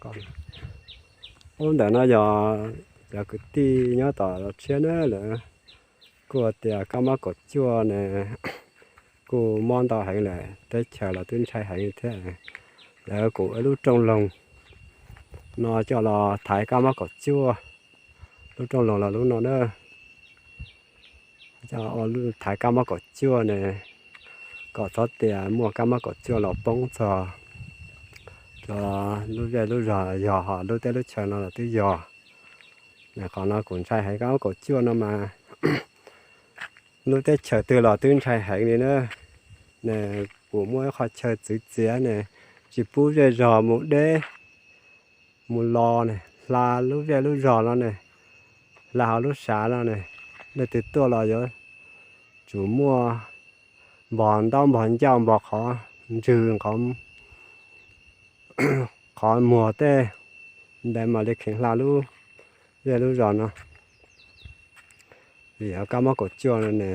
Ub, ntawm no yog cov kwv tij nyob tom Los Tshiab na, lawv kuj tias kab mob kaum cuaj ne kuj mob ntau heev lawm, teb chaws los twb ntshai heev thiab. Lawv kuj ua lub rooj loog no coj los thaiv kab mob kaum cuaj, lub rooj loog los lub no na, thaiv kab mob kaum cuaj ne, kom txhob tias muaj kab mob kaum cuaj los poob txog rau lub zej lub zog, yog ho lub teb lub chaw no los twb yog. Qhov no kuj ntshai heev, kab mob kaum cuaj no mas lub teb chaws twg los twb ntshai heev li na. Ne, kuj muaj ib qho chaw txwv txiav ne, tsis pub zej zog mus deb mus los ne, hla lub zej lub zog no ne, hla hauv lub sav no ne, leej twg tuaj los yuav tsum muaj npog ntaub npog ncauj npog qhov ntswg qhov muag tej ntawd mam li kheev hla lub zej lub zog no. Vim kab mob kaum cuaj no ne,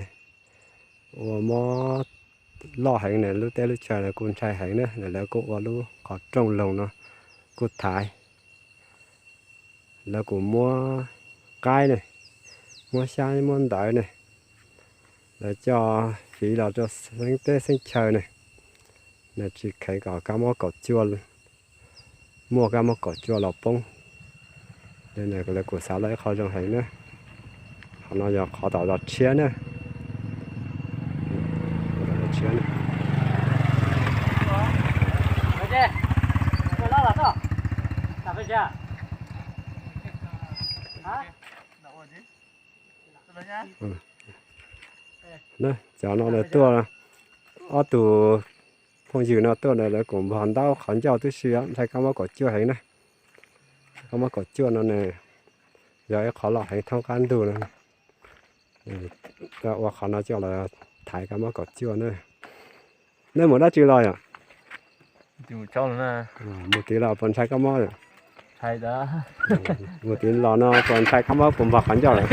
ua mob loj heev ne, lub teb lub chaw kuj ntshai heev na, lawv kuj ua lub qhov rooj loog no kuj thaiv. Lawv kuj muab qaib ne, muab xyab muab ntawv ne, lawv coj fiv los rau xeeb teb xeeb chaw ne, tsis kheev kom kab mob kaum cuaj, muaj kab mob kaum cuaj los poob. Lawv kuj xav los ib qho zoo heev na. Qhov no yog qhov tom Los Tshiab na. Cov no tuaj, ob tug phooj ywg no tuaj na, lawv kuj npog ntaub qhov ncauj tib si, ntshai kab mob kaum cuaj heev na. Kab mob kaum cuaj no ne, yog ib qho loj heev thoob qab ntuj no. Ua qhov no coj los thaiv kab mob kaum cuaj na. Nej mus dab tsi los yom? Mus tid los puas ntshai kab mob yom? Mus tid los no puas ntshai kab mob, puas npog qhov ncauj lawm?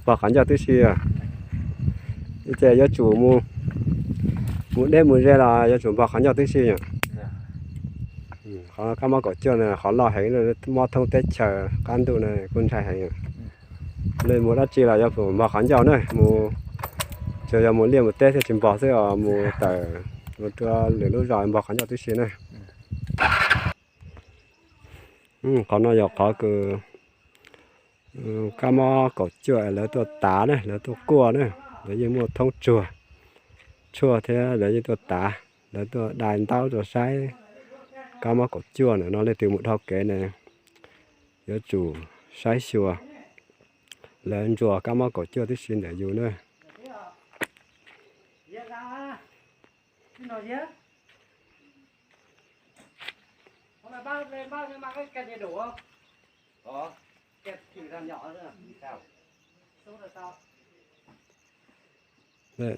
Npog qhov ncauj tib si. Ces yuav tsum mus deb mus ze los yuav tsum npog qhov ncauj tib si yom. Qhov kab mob kaum cuaj no qhov loj heev, mob thoob teb chaws qab ntuj no kuj ntshai heev. Nej mus dab tsi los yuav tsum npog qhov ncauj na, mus, tsuas yog mus liaj mus teb thiaj tsis npog xwb os, mus tawm mus rau lwm lub zos npog qhov ncauj tib si na. Qhov no yog qhov kws kab mob kaum cuaj lawv tuaj tav na, lawv tuaj kuaj na, lawv yeej muaj thoob tsuag, tshuaj thiab lawv yeej tuaj tav, lawv tuaj dai ntaub rau saib kab mob kaum cuaj ntawm no leej twg mus dhau kev ne, yuav tsum saib xyuas. Lawv ntsuas kab mob kaum cuaj tib si ntawm yus na.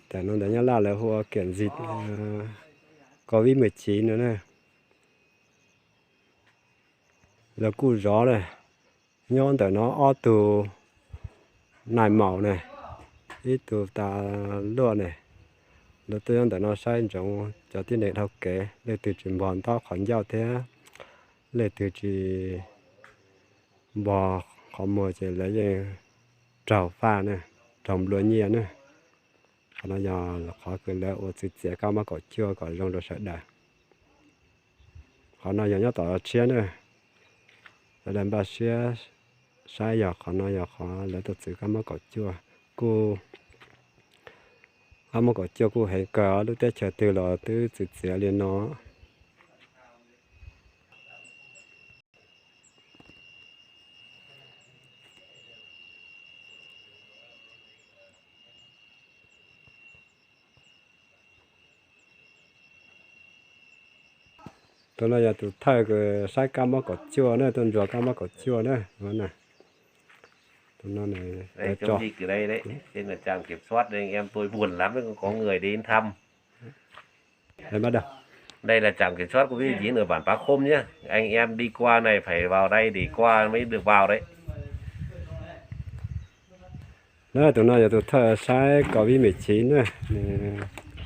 Tam no ntawm Nyab Laj lawv hu ua kiểm dịch Covid mười chín no na. Lawv kuj zov na, nyob ntawm no ob tug nais maum ne, ib tug tas luaj ne, lawv tuaj nyob ntawm no saib ntsoov cov tib neeg dhau kev, leej twg tsis npog ntaub qhov ncauj thiab leej twg tsis npog qhov muag ces lawv yeej raug faj na, raug nplua nyiaj na. Qhov no yog qhov kws lawv ua txwv txiav kab mob kaum cuaj kom zoo rau sawv daws. Qhov no yog nyob tom Los Tshiab na. Sawv daws npaj siab saib, yog qhov no yog qhov lawv tuaj txwv kab mob kaum cuaj. Kuj, kab mob kaum cuaj kuj heev kawg, lub teb chaws twg los twb txwv txiav li no. Tus no yog tus thawj kws saib kab mob kaum cuaj na, tuaj ntsuas kab mob kaum cuaj na. Tus no, Đây, chống dịch ở đây đấy. Trên là trạm kiểm soát, đây anh em tôi buồn lắm, có người đến thăm. Đây là trạm kiểm soát Covid mười chín ở bản Pá Khôm nhá. Anh em đi qua này phải vào đây để qua mới được vào đấy. Tus no yog tus thawj saib Covid mười chín na,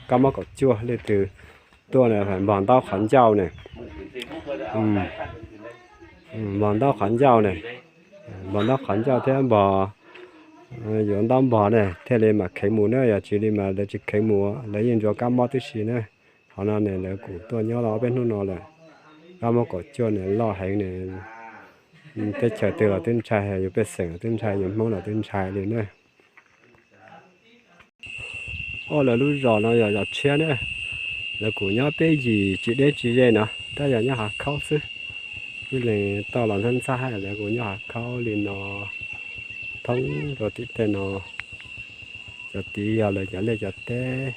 kab mob kaum cuaj, leej twg tuaj na phải npog ntaub qhov ncauj na. Npog ntaub qhov ncauj ne, npog ntaub qhov ncauj thiab npog, yuav ntaub npog ne thiaj li mam kheev mus na, yog tsis li mas lawv tsis kheev mus, lawv yeej ntsuas kab mob tib si na. Qhov no ne lawv kuj tuaj nyob los ob peb hnub no lawm. Kab mob kaum cuaj ne loj heev ne, teb chaws twg los twb ntshai, yus pej xeem los twb ntshai, yus Hmoob los twb ntshai li na. Ob, lawv lub zos no yog zos tshiab na, lawv kuj nyob peb yim tsis deb tsis ze no, tab yog nyob hav khaub xwb. Ib leeg toj los ntxhab ntxhab hab lawv kuj nyob hav khaub li no, thoob rau tim tej no. Cov tid yog lawv cov liaj cov teb,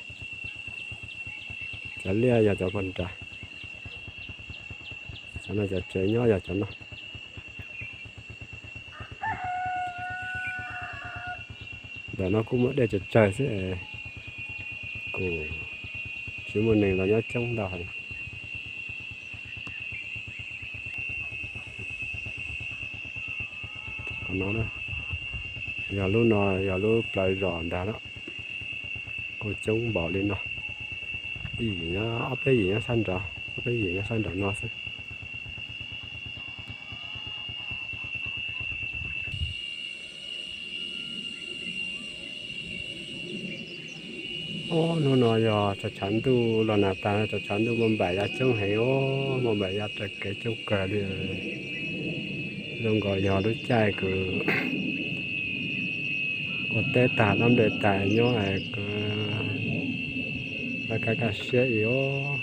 cov liaj yog cov pog nrad, cov no cov tsev nyob yog cov no. Ntawm no kuj muaj dej tsawg tsawg xwb, kuj tsis muaj neeg los nyob coob ntau heev. Qhov no yog lub no yog lub plawv zos ntag na, kuj coob npaum li no. Ib yim nyob, ob peb yim nyob sab nraud, ob peb yim nyob sab nraum no xwb. Ob, hnub no yog tshav tshav ntuj los nag tas, tshav tshav ntuj muaj npaim ya coob heev os, muaj npaim ya raws kev coob kawg li. Zoo nkaus yog lub caij kws ua teb tag dob nplej tas nyob es laj kab kaj siab ib os.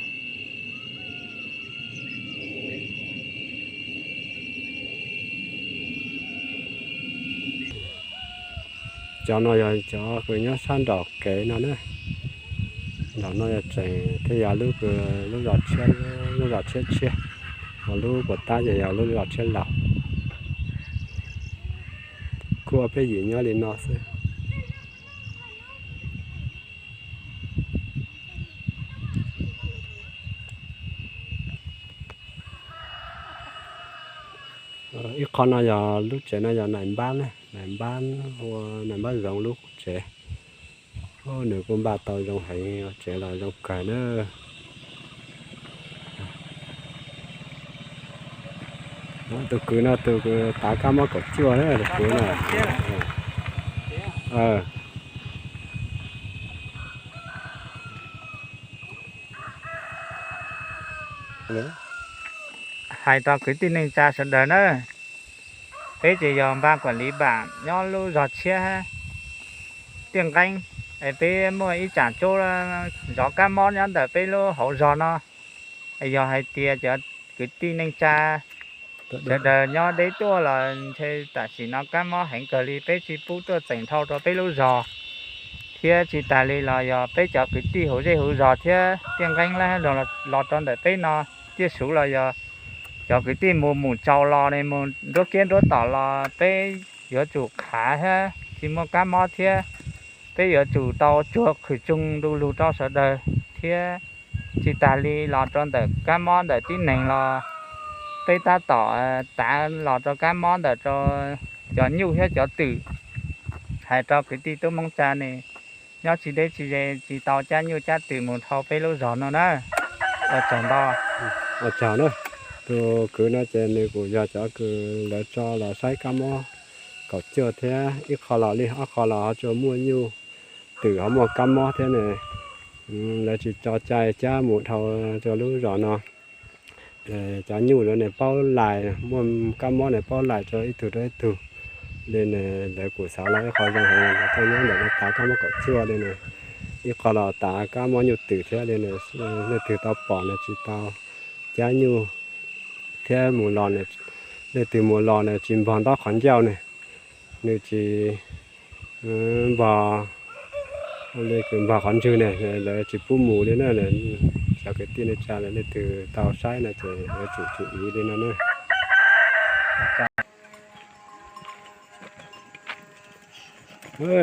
Cov no yog cov kws nyob sab nraum kev no na. Nraum no yog tseem thiaj yog lub, lub zos tshiab, lub zos tshiab tshiab, ho lub puas tab ces yog lub zos tshiab laus. Kuj ob peb yim nyob li no xwb. Ib qho no yog lub tsev no yog nais npab na, nais npab, ua nais npab zoov lub tsev. Nws kuj npaj tau zoo heev, tsev los zoo kawg na. Tus kwv no tus kwv tav kab mob kaum cuaj na, tus kwv no. Hais rau kwv tij neej tsa sawv daws na, peb ces yog npaj kuam liv npam nyob lub zog tshiab Tiaj Nqeeb, es peb muaj ib tsam tsob zov kab mob nyob ntawm peb lub hauv zog no. Es yog hais tias cov kwv tij neej tsa sawv daws nyob deb tuaj los ntshe tam sim no kab mob heev kawg li, peb tsis pub tuaj txeem dhau rau peb lub zog. Thiab tsis tas li los yog peb cov kwv tij hauv zej hauv zog thiab Tiaj Nqeeb los rau ntawm peb no, Tiaj Suv los yog cov kwv tij mus mus tsaus los ne, mus nruab kiab nruab tom los peb yuav tsum khav thiab tsis muaj kab mob thiab. Peb yuav tsum tau tsuag qhwm tsoog du lug rau sawv daws thiab. Tsis tas li los rau ntawm kab mob ntawm tib neeg los peb tab tom tav los rau kab mob ntawm rau cov nyuj thiab cov twm. Hais rau kwv tij tub Hmoob tsa ne, nyob tsis deb tsis ze tsis tau cab nyuj cab twm mus dhau peb lub zog no na. Ua tsaug ntau. Ua tsaug na. Tus kwv no ces nws kuj yog cov kws lawv tso los saib kab mob kaum cuaj thiab ib qho los li ob qho los ho tsuas muaj nyuj twm ho muaj kab mob thiab ne. Lawv tsis tso cai cab mus dhau rau lub zos no. Cov nyuj lawv ne paub lais, muaj kab mob ne paub lais rau ib tug rau ib tug li ne. Lawv kuj xav los ib qho zoo heev, lawv tuaj nyob ntawm no tav kab mob kaum cuaj li ne. Ib qho los tav kab mob nyuj twm thiab li ne. Leej twg tau pom ne tsis tau cab nyuj thiab mus los, leej twg mus los ne tsis npog ntaub qhov ncauj ne, nws tsis npog, li kws npog qhov ntswg ne, lawv tsis pub mus li na. Cov kwv tij neej tsa lawv leej twg tau saib no ces yuav tsum tsum iv li no na.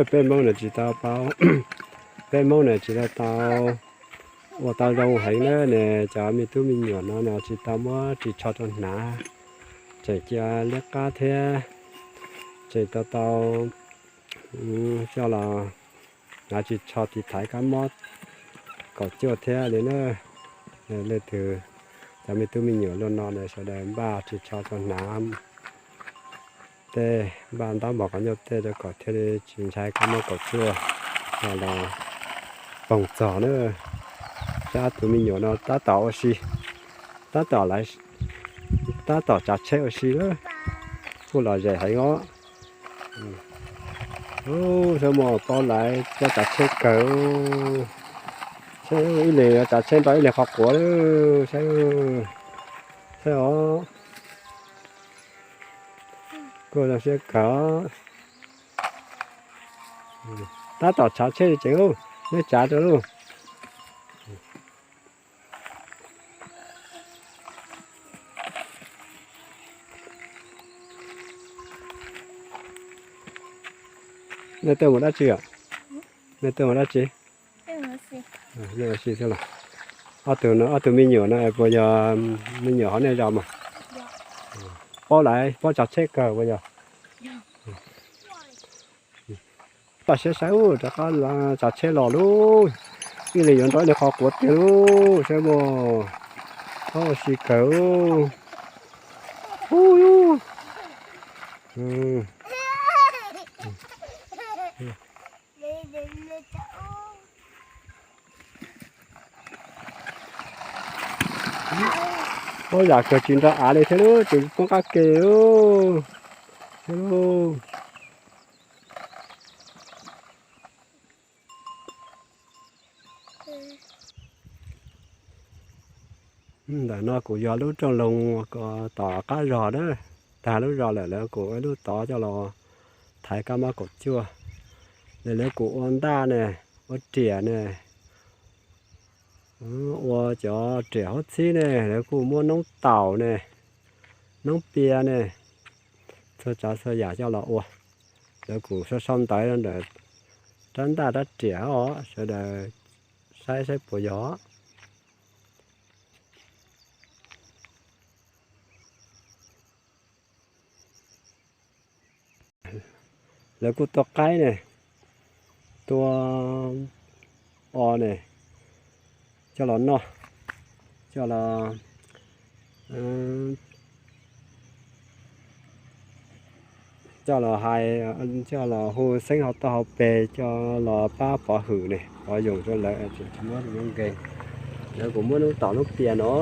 Peb Hmoob ne tsis tau paub, peb Hmoob ne tsis tau tau ua tau zoo heev na ne. Cov me tub me nyuam no no tsis tau muab ris tsho rau hnav, tseem cia liab qab thiab, tseem tau tau coj los hnav ris tsho tiv thaiv kab mob kaum cuaj thiab li na. Leej twg Cov me tub me nyuam luaj no na sawv daws npaj ris tsho rau hnav tej, npaj ntab mos qhov ncauj tej rau kom thiaj li tsis ntshai kab mob kaum cuaj los los poog txog na. Saib ob tug me nyuam no tab tom ua si, tab tom, tab tom tsav tsheb ua si lawm, kuj lom zem heev os. Saib mas paub lawv coj tsav tsheb kawg, saib ib leeg yuav tsav tsheb nrog ib leeg qhov quav, saib, saib os. Kuj zoo siab kawg. Tab tom tsav tsheb tseem ub, neb tsav rau lauj. Nej tuaj mus dab tsi os? Nej tuaj mus dab tsi? Nej ua si thiab los? Ob tug, ob tug me nyuam no puas yog me nyuam hauv nej zos mas? Paub lawv paub tsav tsheb kawg puas yog? Toj siab saib ub, rov qab tsav tsheb los lauj. Ib leeg yuav nrog ib leeg qhov quav tiag lauj, saib mas. Paub ua si kawg. Paub yam kawg tsis nrog av li thiab lauj, tseem poob qab ke lauj. Thiab lauj. Ntawm no kuv yog lub rooj loog tom qab zos na, tag lub zos lawm lawv kuj ua lub tod coj los thaiv kab mob kaum cuaj. Lawv kuj ua ntaj ne, ua riam ne, ua cov riam hub txhib ne, lawv kuj muab noob taum ne, noob pia ne, txhua tsav txhua yam coj los ua. Lawv kuj sau sau ntawv ntawm rab ntaj rab riam os, sawv daws saib saib puas yog. Lawv kuj tua qaib ne, tua os ne, coj los noj, coj los, coj los hais, coj los hu xeeb hauv toj hauv pes coj los pab pov hwm ne, pov yoos rau lawv, tsis muab nkees. Lawv kuj muab noob taum noob pia no.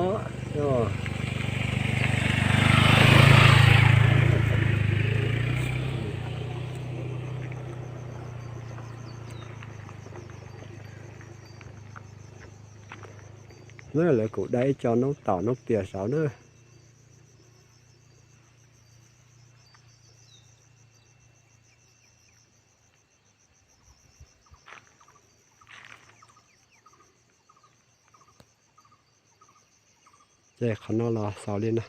Lawv kuj dai ib co noob taum noob pia saud na. Ces qhov no los xaus li no.